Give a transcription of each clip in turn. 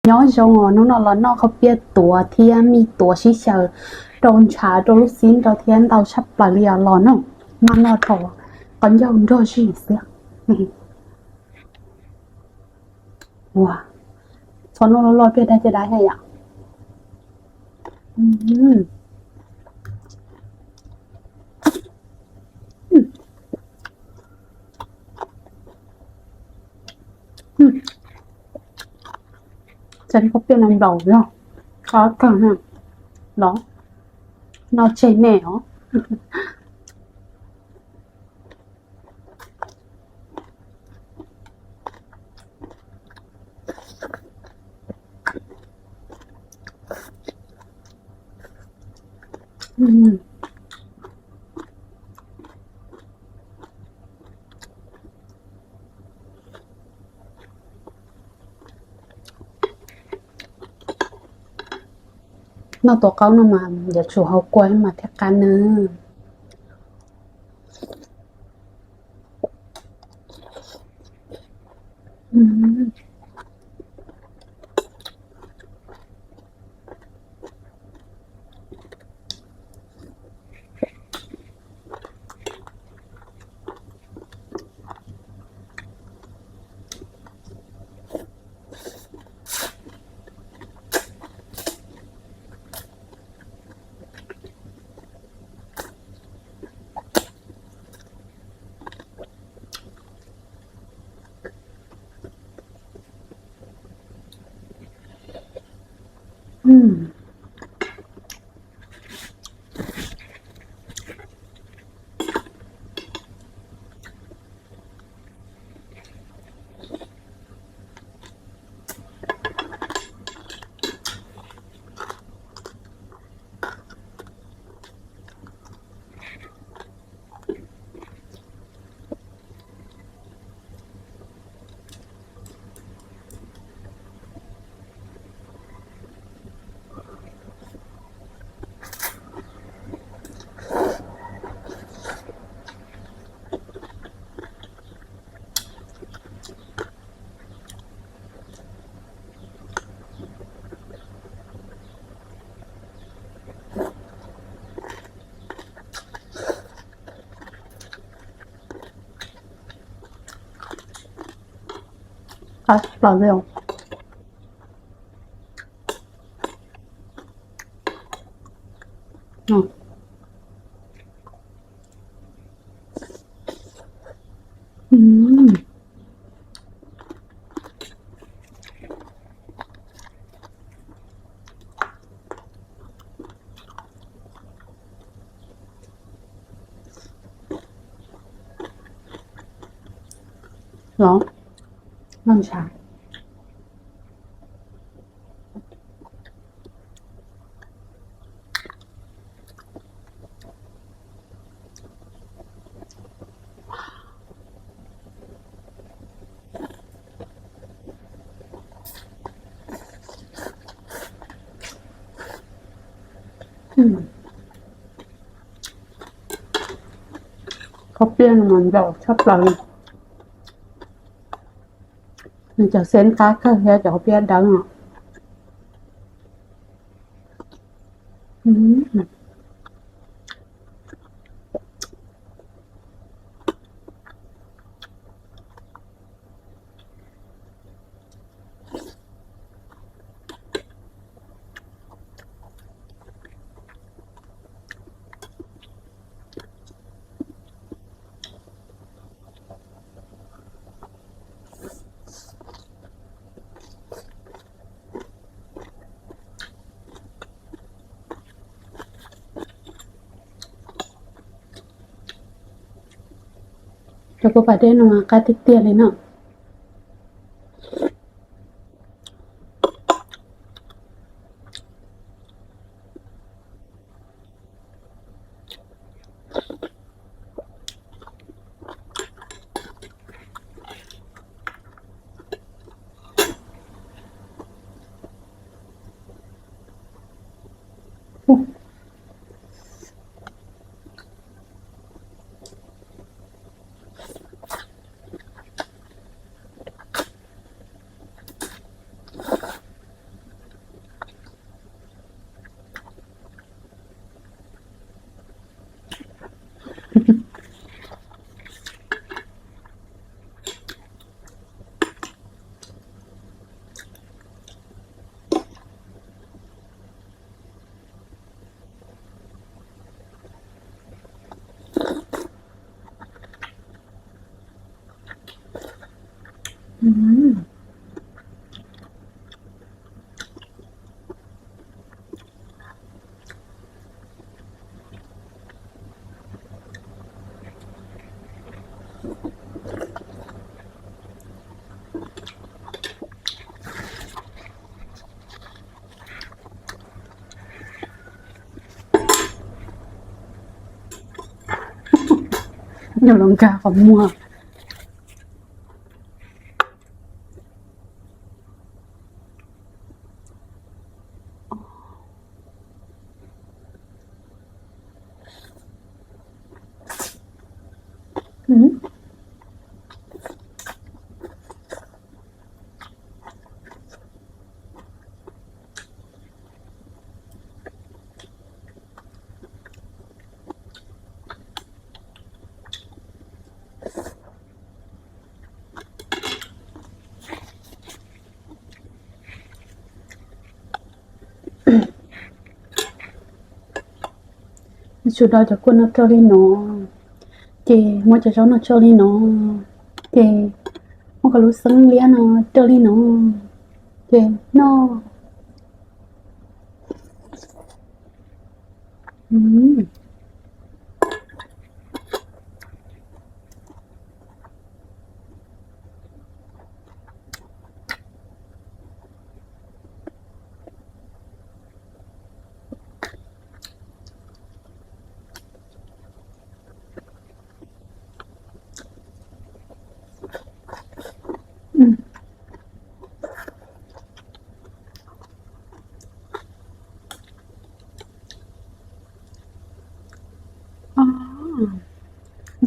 Nyob zoo os, hnub no los noj khaub piab tuav thiab me tuav sib xyaw rau ntshav rau lub xib nraus thiab ntau tshaj plaws li os los noj. Mas noj rau qhov ncauj nrog zim xwb. Ua, txhob noj loj loj, piaj dag caj dab thiab yom. Txav khaub piab no nplaum yog qhov kawg na, los noj tseg nej os. Noj tus qaub no mas yuav tsum haus kua mas thiaj qab nawb. Qab plaws li os. Los noj ntshav. Khaub piab no mas nplaum tshaj plaws li. Nws cov xeeb qab kawg thiab cov khaub piab dawb no. Cov kua pas dej no mas qab tiag tiag li no. Yuav los nkag qhov muag. Tsuas do cov kua no rau li no, ces muab cov zaub no rau li no, ces muab cov lub xeeb liab no rau li no, ces noj.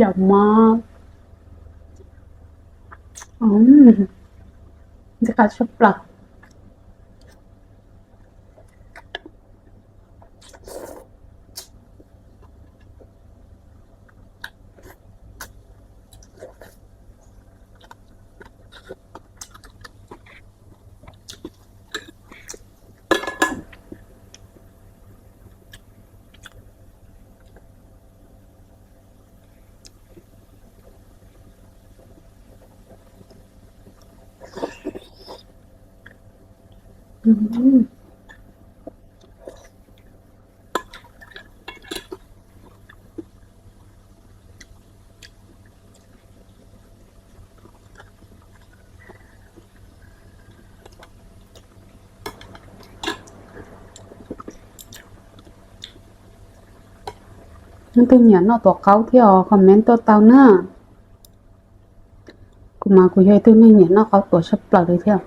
Yam mov ntxim qab tshaj plaws. Leej twg nyiam noj tuav qaub thiab os, comment tuaj tau na. Kuv mas kuv yog ib tug neeg nyiam noj qaub tuav tshaj plaws li thiab.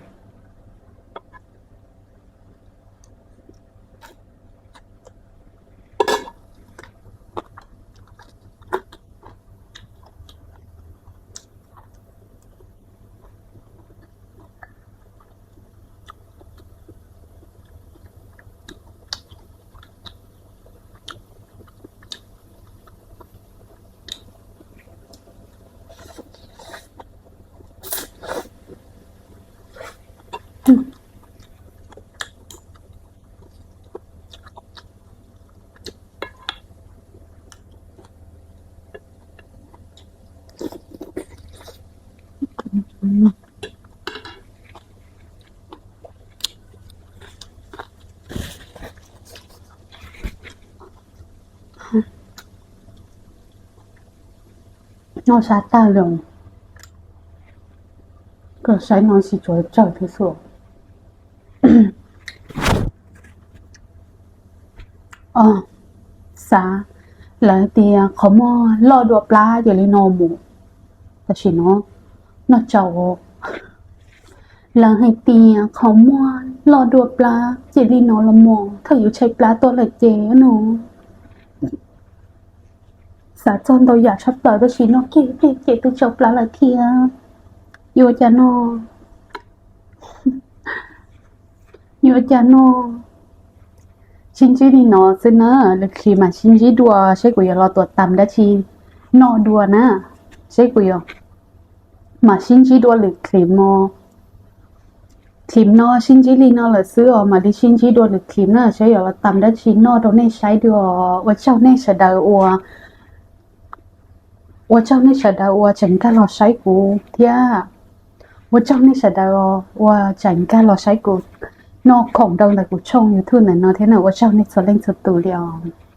Noj sab tag lawm, koj saib no tsis tsuav tsawg thiab xwb. Xav, lawv tias qhov muag loj dua plab ces li no mus, tam sim no noj tsau. Lawv hais tias qhov muag loj dua plab ces li no los mus, thaum yus tshaib plab tuaj lawm ces no. Xav txog ntau yam tshaj plaws tab sis no kiag kiag ces twb tsau plab lawm thiab. Yuav cas no, yuav cas no. Sib ntsib li no xwb na, lwm clip mas sib ntsib dua seb kuv yuav los tuav tam dab tsi noj dua na, seb kuv yuav mam sib ntsib dua lwm clip no. Clip no sib ntsib li no lawm xwb os, mam li sib ntsib dua lwm clip na, seb yuav los tam dab tsi noj rau nej saib dua. Ua tsaug nej sawv daws ua, ua tsaug nej sawv daws uas tseem nkag los saib kuv thiab. Ua tsaug nej sawv daws uas tseem nkag los saib kuv noj khoom rau ntawm kuv tshooj YouTube ntawm no thiab na. Ua tsaug nej txhua leej txhua tus li os.